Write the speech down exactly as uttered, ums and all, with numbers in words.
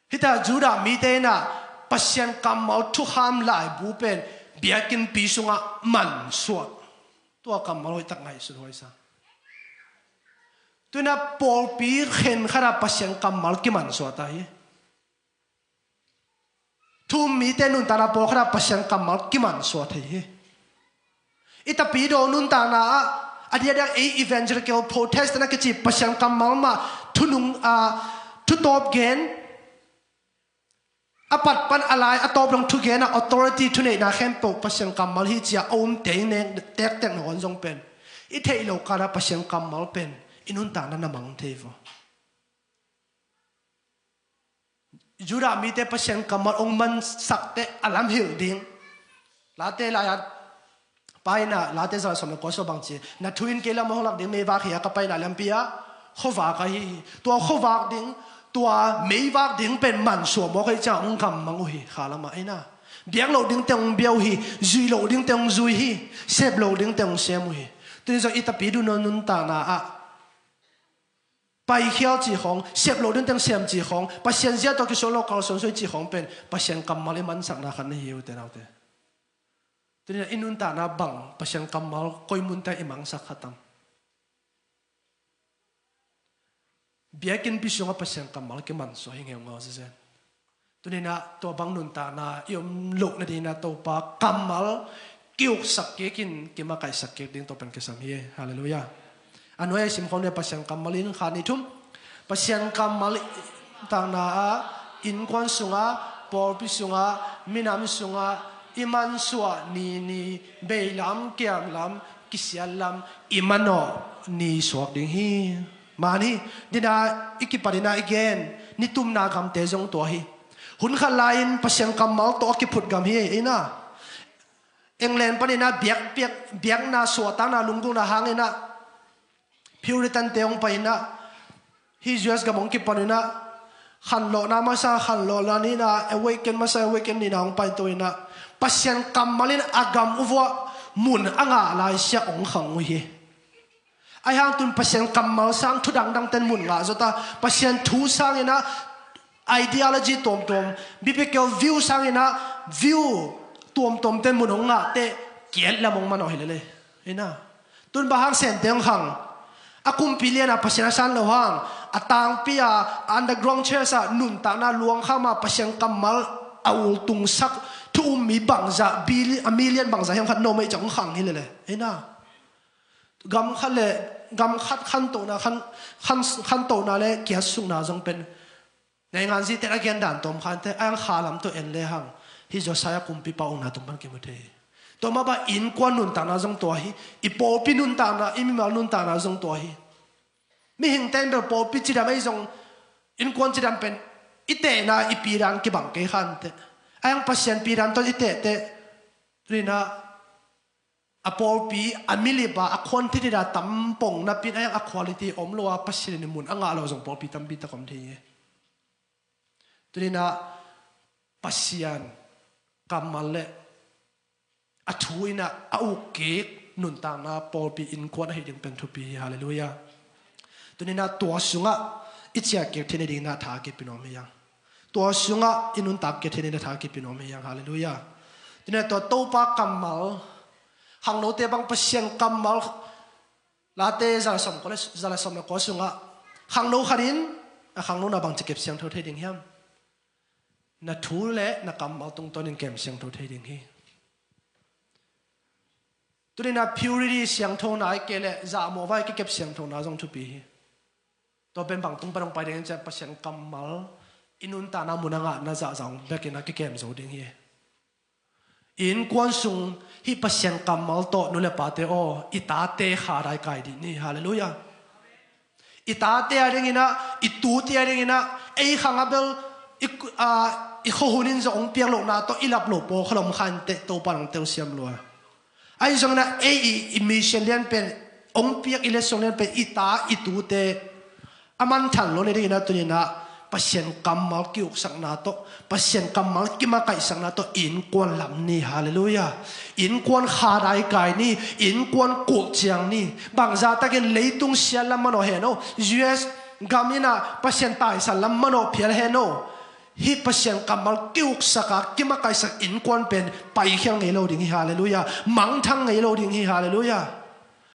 Hita Judah mite in ah Pasian kammal thukham laibu pen biakinnpi sungah mansuah. Tua kammal hoihtak ngaihsun huai sa. Tu in ah pawlpi khenkhat ah Pasian kammal kimansuah ta hi. Thu-um mite nuntakna pawlkhat ah Pasian kammal kimansuah thei hi. I tapidaw nuntakna ah a diakdiak ei evangelical, Protestant a kici Pasian kammal mah thunung, ah, thutawp gen, a pat pan a lai a tawp dong thugen ah authority thuneihna khempeuh Pasian kammal hi ci-a a um teng nek tektek nawn zong pen i theih loh kal ah Pasian kammal pen i nuntakna na mang thei vo. Judah mite Pasian kammal hong mansak teh a lamhilh ding. Late lai-at pa in ah, Late za le sawm le kua sung bang ci, na thu in kei lam hong lak ding meivak hi a, ka paina lampi ah khuavak ahi hi. Tua khuavak ding, tua meivak ding pen mansuah mawk ahih ciang hong gammang uh hi, kha lamah ei na. Biak loh dingte hong bia uh hi, zuih loh dingte hong zui hi, sep loh dingte hong sem uh hi. Tuni zong i tapidaw nuntakna ah paikhial cih khawng, sep loh dingte hong sem cih khawng, Pasian zia tawh kisuan lo kalsuan suai cih khawng pen Pasian kammal i mansakna khat na hi uh te naute. Tuni-in i nuntakna bang Pasian kammal koi munte i mangsak kha tam? Biakinnpi sungah Pasian kammal kimansuah hi ngeungau zenzen. Tuni-in ah tua bang nuntakna i om loh nadingin ah Topa kammal ki-uksak kikin kimakaihsak kik ding tua pen kisam hi. Halleluiah. A nuai-a i simkhawm ni Pasian kammal in kha ni thum. Pasian kammal i nuntakna ah, innkuan sungah, pawlpi sungah, minam sungah i mansuah ni ni, beilam, kiamlam, kisiatlam i manawh ni suak ding hi. Man hi. Tuni-in ah i kipanin ah i gen ni thumna gamte zong tua hi. Hun khat lai-in Pasian kammal tawh a kiphut gam hi ei na. England panin ah biak, biak, biakna, suahtakna, lunggulhna hangin ah Puritante hong pai-in ah, hih U S gam hong kipan in ah, khanlawhna masa khanlawhna ni-in ah, awaken masa awaken ni-in ah hong paito in ah, Pasian kammal in a gam uh vuah mun a ngah laisiah hong khang uh hi. Ahi hang tun Pasian kammal sang thu dangdangte'n mun ngah zaw ta, Pasian thu sangin ah ideology tuamtuam, biblical view sangin ah view tuamtuamte'n mun hong ngah teh, kiat lam hong manawh hi lel e. Ei na. Tun bang hang Sente hong khang? A kumpi lian a Pasian a san loh hang, a tangpi a, a underground church a nuntakna luangkham a Pasian kammal a ultungsak thu-um mi bangzah, billi-, a million bangzah hiam khat na om ahih ciang hong khang hi lel e. Ei na. Gam khat le, gam khat khantohna, khan, khan, khantohna le kiatsukna zong pen, nainganzite a gen dan tawm kha inteh, a hang kha lam tawh en le hang, hih Josiah kumpipa ukna tung pan kimu thei hi. Tua mah bang innkuan nuntakna zong tua hi, i pawlpi nuntakna, i mimal nuntakna zong tua hi. Mihingte in bel pawlpi cidam ahi zong, innkuan cidam pen i tehna, i pidan kibang kei kha inteh. A hang Pasian pidan tawh i tehteh, tuni-in ah, a pawlpi, a milip a, a quantity a tam pong napi-in a hang a quality om lo a, Pasian in mun a ngah lo zong pawlpi tampi tak om thei hi. Tuni-in ah Pasian kammal le a thu in ah a uk kik nuntakna pawlpi innkuan ahih ding pen thupi hi. Halleluiah. Tuni-in ah tua sungah i ciah kik theih nadingin ah tha kipia nuam hi hang. Tua sungah i nuntak kik theih nadingin ah tha kipia nuam hi hang. Halleluiah. Tuni-in ah tua Topa kammal, khangnote bang Pasian kammal, Late za le sawm kua le, za le sawm le kua sungah khangno khat in a khangno na bangci kep siangtho thei ding hiam? Na thu le na kammal tungtawnin kem siangtho thei ding hi. Tuni-in ah purity siangthona ahih kei leh zahmawh vai kikep siangthona zong thupi hi. Tua pen bang tung pan hong pai ding hiam cih leh Pasian kammal i nuntakna mun a ngahna zahzah hong bekin a kikem zo ding hi. I innkuan sung hih Pasian kammal tawh nu le pate aw, i tate kha dai kai dih ni. Halleluiah. I tate a dingin ah, i tute a dingin ah, ei khang a bel i, a, i khuahun in zong hong piak lohna tawh i lap loh pawlkhat om kha inteh, Topa in hong telsiam lua. Ahi zongin ah ei i, i mission lian pen, hong piak i letsong lian pen, i ta i tute a manthan lo nadingin ah tuni-in ah Pasian kammal ki-uksakna tawh, Pasian kammal kimakaihsakna tawh innkuan lam ni. Halleluiah. Innkuan kha dai kai ni, innkuan kulh ciang ni. Bangzah takin leitung siat lam manawh hen aw, U S gam in ah Pasian taisan lam manawh phial hen aw. Hih Pasian kammal kiuksak a, kimakaihsak innkuan pen paikhia ngei lo ding hi, halleluiah. Mangthang ngei lo ding hi, halleluiah.